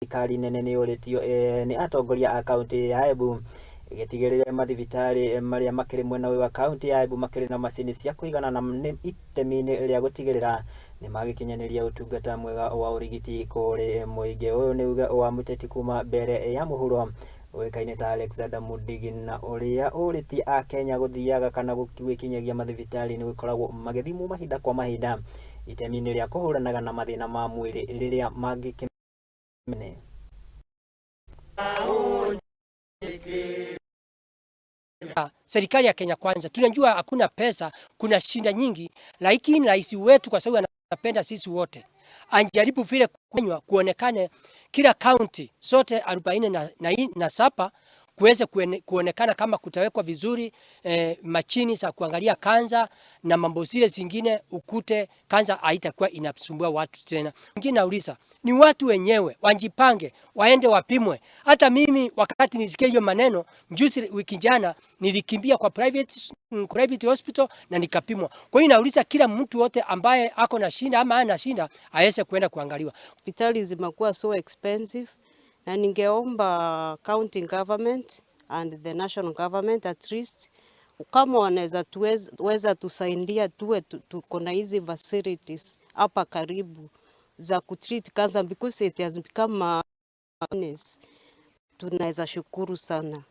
Thirikari nene nĩ yũrĩtio nĩ atongoria a kaunti ya Embu ĩgĩtigĩrĩre mathibitarĩ marĩa makĩrĩ mwena ũyũ wa kaunti ya Embu makĩrĩ na macini cia kũigana na nĩ itemi-inĩ rĩa gũtigĩrĩra nĩ magĩkinyanĩria ũtungata mwega wa ũrigiti kũrĩ mũingĩ. Ũyũ nĩ uge wa mũteti kuma mbere ya mũhuro ũĩkaine ta Alexander Mudigi, na ũrĩa ũrĩtie a Kenya gũthiaga kana gwĩkinyagia mathibitarĩ-inĩ gũkoragwo magĩthimwo mahinda kwa mahinda itemi-inĩ rĩa kũhũranaga na mathĩna ma mwĩrĩ rĩrĩa mangĩkĩmene. Serikali ya Kenya Kwanza tunajua hakuna pesa, kuna shinda nyingi, lakini rais wetu kwa sababu anapenda sisi wote anjaribu vile kunywa kuonekane kila county zote 47 kuweze kuonekana kama kutawekwa vizuri machini za kuangalia kansa na mambo zile zingine, ukute kansa haitakuwa inasumbua watu tena. Mwingine nauliza ni watu wenyewe wajipange, waende wapimwe. Hata mimi wakati nisikia hiyo maneno juzi, wiki jana nilikimbia kwa private hospital na nikapimwa. Kwa hiyo nauliza kila mtu wote ambaye ako na shinda ama ana shinda aweze kuenda kuangaliwa. Hospitali zimekuwa so expensive na ningeomba county government and the national government, at least kama wanaweza tuweza tusaidia tuwe tuko na hizi facilities hapa karibu za kutreat cancer, because it has become a illness. Tunaweza shukuru sana.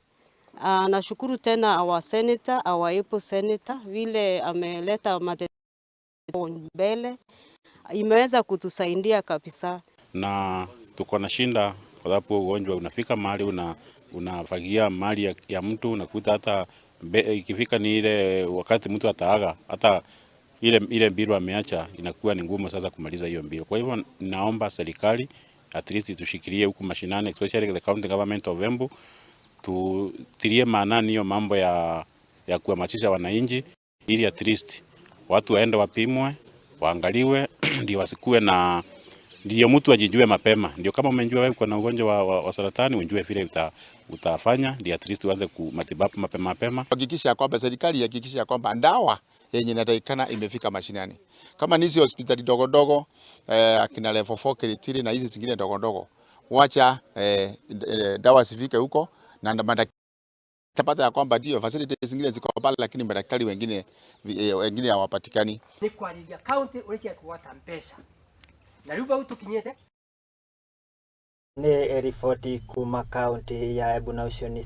Nashukuru tena our senator, our able senator, vile ameleta maendeleo mbele, imeweza kutusaidia kabisa. Na tuko na shinda kwa sababu ugonjwa unafika mahali unafagia mali ya mtu, unakuta hata ikifika ni ile wakati mtu ataaga, hata ile bill ameacha inakuwa ni ngumu sasa kumaliza hiyo bill. Kwa hivyo naomba serikali at least tushikilie huku mashinani, especially the county government of Embu, tutilie maanani hiyo mambo ya kuhamasisha wananchi ili at least watu waende wapimwe, waangaliwe, ndio wasikuwe na, ndio mtu ajijue mapema, ndio kama umejua wewe uko na ugonjwa wa saratani, ujue vile utafanya ndio at least uanze matibabu mapema mapema. Hakikisha kwamba serikali ihakikisha kwamba dawa yenye inatakikana imefika mashinani. Kama ni hizi hospitali ndogo ndogo, akina level 4 Kiritiri na hizi zingine ndogo ndogo, wacha dawa zifike huko na madaktari tapata ya kwamba ndio facilities zingine ziko pale, lakini madaktari wengine hawapatikani. Nĩ kwarĩria county ũrĩa ciakũgwata mbeca na rĩu bau tũkinyĩte. Nĩ riboti kuma kaunti ya Embu na ũcio nĩ